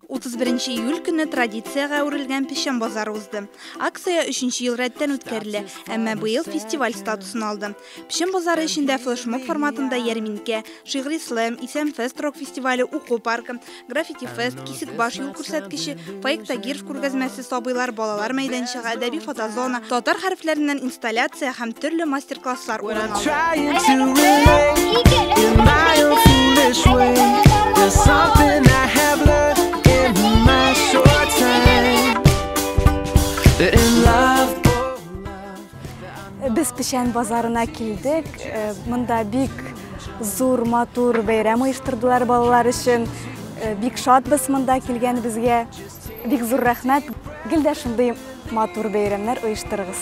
31 июль көнне традициягә әверелгән Печән базары узды. Акция өченче ел рәттән үткәрелә, әмма быел фестиваль статусын алды. Печән базары эчендә флешмоб форматында ярминкә, шигъри слэм, Исән фест рок фестивале, уку паркы, граффити фест, Кисекбаш юл күрсәткече, Фаик Тагиров күргәзмәсе, сабыйлар, балалар мәйданчыгы, әдәби фотозона, татар хәрефләреннән инсталляция һәм төрле мастер-класслар урын алды. Без Печән базарына килдек. Монда бик зур, матур бәйрәм оештырдылар балалар өчен. Бик шатбыз монда килгәнебезгә. Бик зур рәхмәт. Гел дә шундый матур бәйрәмнәр оештырыгыз.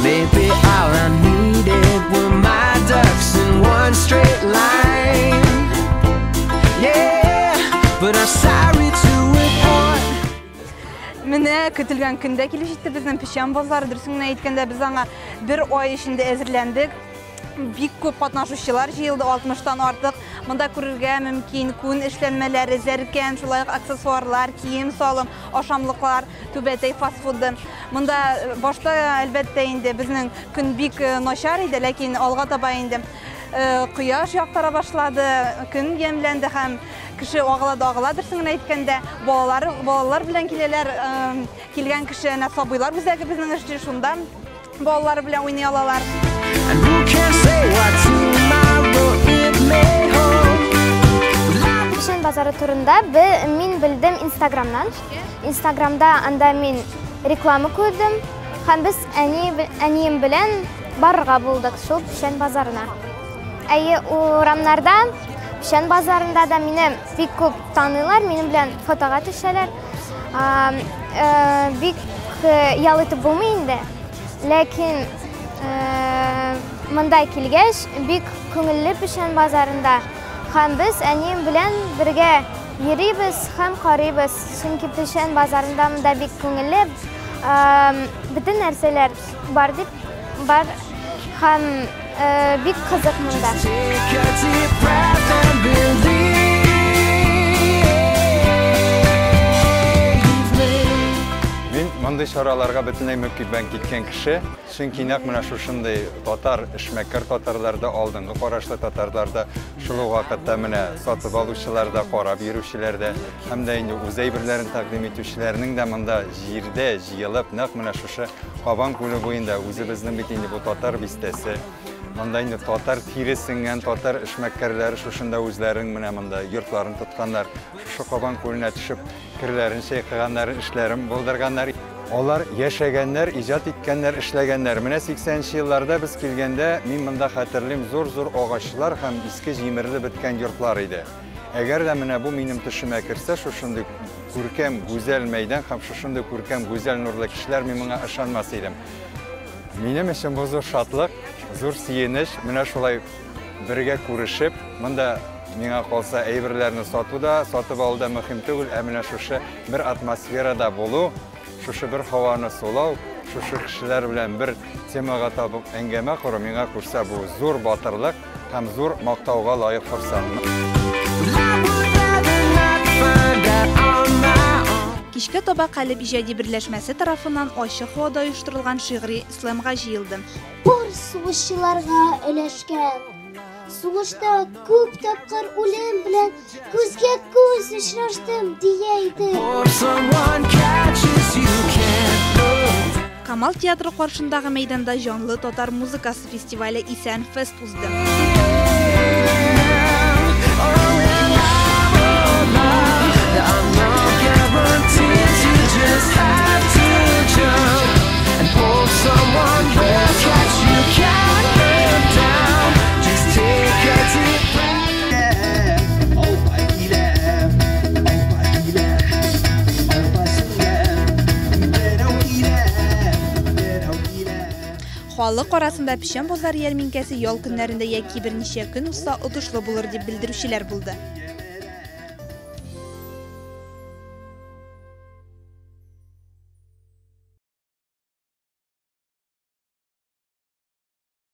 Maybe all I needed were my ducks in one straight line. Yeah, but I'm sorry to report. Менә көтелгән көндә килеп җитте безнең Печән базары. Дөресен генә әйткәндә, без аңа бер ай эчендә әзерләндек. Бик күп катнашучылар җыелды, 60-тан артык. Монда күрергә мөмкин күн эшләнмәләре, зәркән, шулай ук аксессуарлар, кием-салым, ашамлыклар, түбәтәй фастфуды. Монда башта, әлбәттә, инде безнең көн бик начар иде, ләкин алга таба инде кояш яктыра башлады, көн ямьләнде һәм кеше агыла да агыла, дөресен генә әйткәндә, балалар белән киләләр, килгән кеше әнә сабыйлар үзәге безнең эшли, шунда балалар белән уйный алалар. Печән базары турында мин белдем Инстаграмнан. Инстаграмда анда мин реклама күрдем һәм без әнием белән барырга булдык шул Печән базарына. Әйе, урамнарда, Печән базарында да мине бик күп таныйлар, минем белән фотога төшәләр. Бик ял итеп булмый инде. Ләкин монда килгәч, бик күңелле Печән базарында. Һәм без әнием белән бергә йөрибез һәм карыйбыз. Чөнки Печән базарында монда бик күңелле, бөтен нәрсәләр бар дип бар һәм бик кызык монда. Мин мондый чараларга бөтенләй мөкиббән киткән кеше, чөнки нәкъ менә шушындый татар эшмәкәр татарларда, алдынгы карашлы татарларда, шул ук вакытта менә сатып алучыларда, карап йөрүчеләрдә һәм дә инде үз әйберләрен тәкъдим итүчеләрнең дә монда җирдә җыелып, нәкъ менә шушы Кабан күле буенда үзебезнең бит инде бу татар бистәсе. Монда инде татар тире сеңгән татар эшмәкәрләре шушында үзләренең менә монда йортларын тотканнар. Шушы Кабан күленә төшеп керләрен чайкаганнар, эшләрен булдырганнар. Алар яшәгәннәр, иҗат иткәннәр, эшләгәннәр. Менә 80 елларда без килгәндә, мин монда хәтерлим, зур-зур агачлар һәм иске җимерелеп беткән йортлар иде. Әгәр дә менә бу минем төшемә керсә, шушындый күркәм, гүзәл мәйдан һәм шушындый күркәм, гүзәл нурлы кешеләр, мин моңа ышанмас идем. Минем өчен бу зур шатлык, зур сөенеч. Менә шулай бергә күрешеп, монда миңа калса әйберләрне сату да, сатып алу да мөһим түгел, ә менә шушы бер атмосферада булу, шушы бер һаваны сулау, шушы кешеләр белән бер темага табып әңгәмә кору, миңа күрсә бу зур батырлык һәм зур мактауга лаек форсат. Кичкә таба Калеб иҗади берләшмәсе тарафыннан ачык һавада оештырылган шигъри слэмга җыелды. Бар сугышчыларга өләшкән. Сугышта күп тапкыр үлем белән күзгә күз очраштым дия иде. Камал театры каршындагы мәйданда җанлы татар музыкасы фестивале Исән фест узды. Халык арасында Печән базары ярминкәсе ял көннәрендә яки берничә көн узса отышлы булыр дип белдерүчеләр булды.